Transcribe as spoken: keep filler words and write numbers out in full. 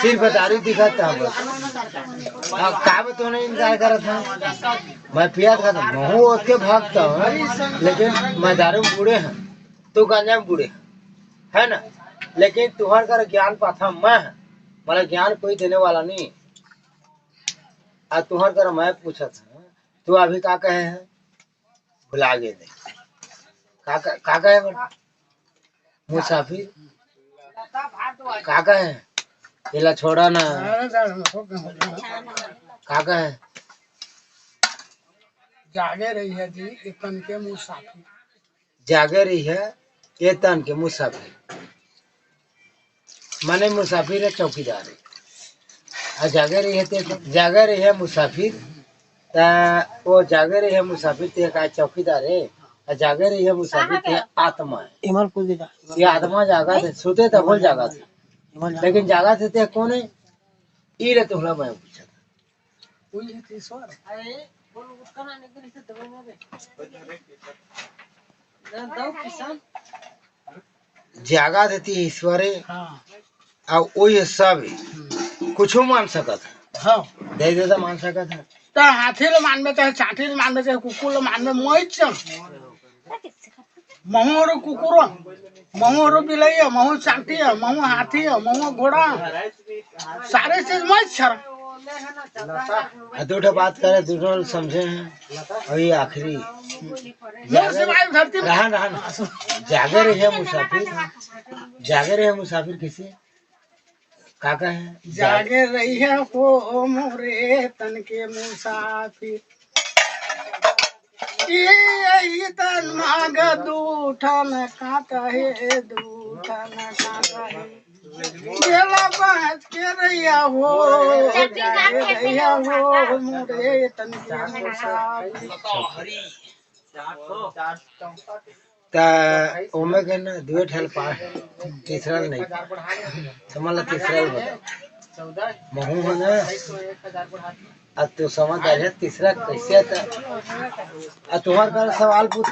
सिर्फ दारू दिखत हे बस। अब का बे तो नहीं इनकार करत हे? मैं पियत खात हूँ, महूँ ओतके भक्त हूँ, लेकिन मैं दारू में बूड़े हूँ, तू गांजा में बूड़े हस, है ना? लेकिन तुहर कर ज्ञान पाथा मैं हूँ, मोला ज्ञान कोई देने वाला नहीं। आज तुहर कर मैं पूछत हूँ, तू अभी का कहे है? भुला गे दे। का, का, का कहे बे? मुसाफिर। का कहे? एला छोड़ा ना। का कहे? जागे रहिहे जी, ए तन के मुसाफिर। जागे रहिहे, ए तन के मुसाफिर। माने मुसाफिर हे, चौकीदार हे। आ जागे रहिहे ते, जागे रहिहे मुसाफिर, त वो जागे रहिहे मुसाफिर ते का चौकीदार हे, आ जागे रहिहे मुसाफिर ते आत्मा हे। इमन कुछ भी जा-, ये आत्मा जागत हे, सुते त भूल जागत हे। इमन जा-, लेकिन जागत हे ते कोन हे? ई ले तुमला मैं पूछत। वही है तो ईश्वर। जागत हे ते ईश्वर हे। हाँ। अउ ओही सब हे। हम्म। कुछो मान सकत हे। हाँ। दे दे त मान सकत हे। त हाथी ल मानबे, चाहे चांटी ल मानबे, चाहे कुकुर ल मानबे, मोहित चल। महूँ हरो कुकुर हूँ, महूँ हरो बिलई हूँ, महूँ चांटी हूँ, महूँ हाथी हूँ, महूँ घोड़ा हूँ। सारे चीज मैं हूँ। आ दू ठो बात करे, दू ठो समझे हे। अउ ये आखिरी। मोर सिवाय धरती में रहन, रहन। जागे रहिहे मुसाफिर, जागे रहिहे मुसाफिर किसे? का कहे? जागे रहिहे हो मोरे तन के मुसाफिर। ई, ई तन मांग दू ठन कांटा हे, दू ठन कांटा हे। बेला बाँच के रहिहे हो, जागे रहिहे हो मोरे तन के मुसाफिर। त ओमे के ना दुए ठन पाए, तीसरा ल नहीं पाए। समझ ला, तीसरा ल बता। महूँ हो ना, अब तू समझ आ रहे, तीसरा कैसे आता? अब तुम्हारे पास सवाल पूछता।